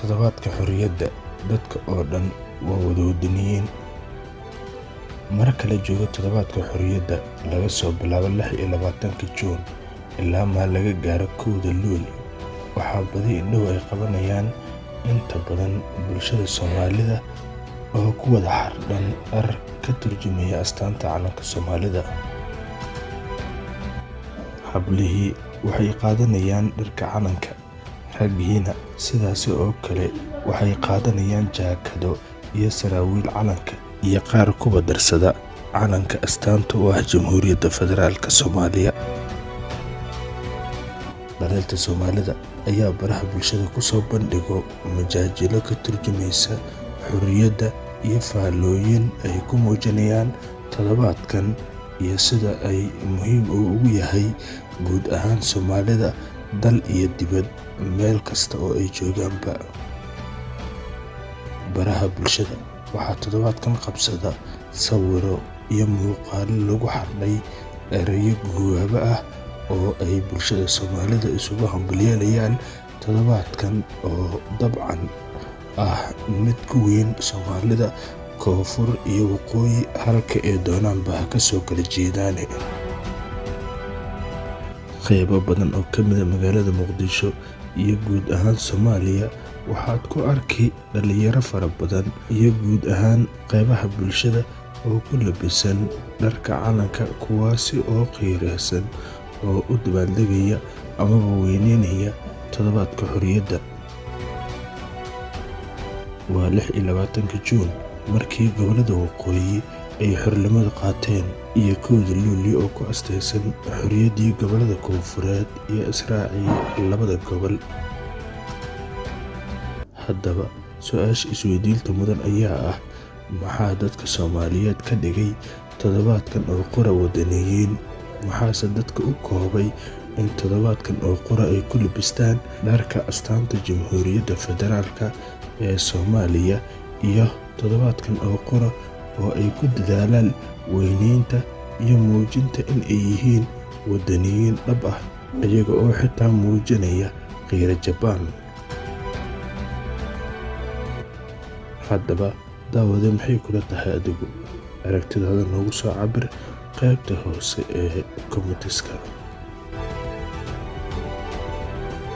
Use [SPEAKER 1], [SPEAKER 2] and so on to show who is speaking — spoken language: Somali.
[SPEAKER 1] Toddobaadka xorriyadda, dadka oo dhan waa wada waddaniyiin. Marka la joogo toddobaadka xorriyadda, laga soo bilaabo 26-ka Juun ilaa laga gaaro 1-da Luulyo, waxaa badi indhuhu ay qabanayaan inta badan bulshada Soomaalida oo ku wada xardhan dhar ka turjumaya astaanta calanka Soomaalida. Hablihii waxay qaadanayaan dharka calanka, raggiina sidaas oo kale waxay qaadanayaan jaakado iyo saraawiil calanka iyo qaar kuba darsada calanka astaanta u ah Jamhuuriyadda Federaalka Soomaaliya. Dhalinyarta Soomaalida ayaa baraha bulshada ku soo bandhigo majaajilo ka turjumaysa xorriyadda iyo faallooyin ay ku muujinayaan toddobaadkan iyo sida ay muhiim ugu yahay guud ahaan Soomaalida dal iyo dibad meel kasta oo ay joogaanba. Baraha bulshada waxaa toddobaadkan qabsada sawirro iyo muuqaallo lagu xardhay erayo guubaabo ah oo ay bulshada Soomaalida isugu hambalyeynayaan toddobaadkan oo dabcan ah mid ku weyn Soomaalida koonfur iyo waqooyi halka ay doonaanba ha ka soo kala jeedaane. Qaybo badan oo ka mid ah magaalada Muqdisho iyo guud ahaan Soomaaliya waxaad ku arki dhalinyaro fara badan iyo guud ahaan qaybaha bulshada oo ku labisan dharka calanka, kuwaasi oo qiiraysan oo u dabaaldegaya amaba weyneynaya toddobaadka xorriyadda. Waa 26-ka Juun markii gobollada waqooyi ay xornimada qaateen iyo 1-da Luulyo oo ku astaysan xorriyaddii gobollada koonfureed iyo israacii labada gobol. Haddaba, su'aasha isweydiinta mudan ayaa ah: maxaa dadka Soomaaliyeed ka dhigay toddobaadkan oo qura waddaniyiin? Maxaase dadka u koobay in toddobaadkan oo qura ay ku labistaan dharka astaanta Jamhuuriyadda Federaalka ee Soomaaliya iyo toddobaadkan oo qura oo ay ku dadaalaan weyneynta iyo muujinta in ay yihiin waddaniyiin dhab ah, iyaga oo xitaa muujinaya qiiro Jabbaan? Haddaba, daawade, maxay kula tahay adigu? Aragtidaada noogu soo cabbir qaybta hoose ee comments-ka.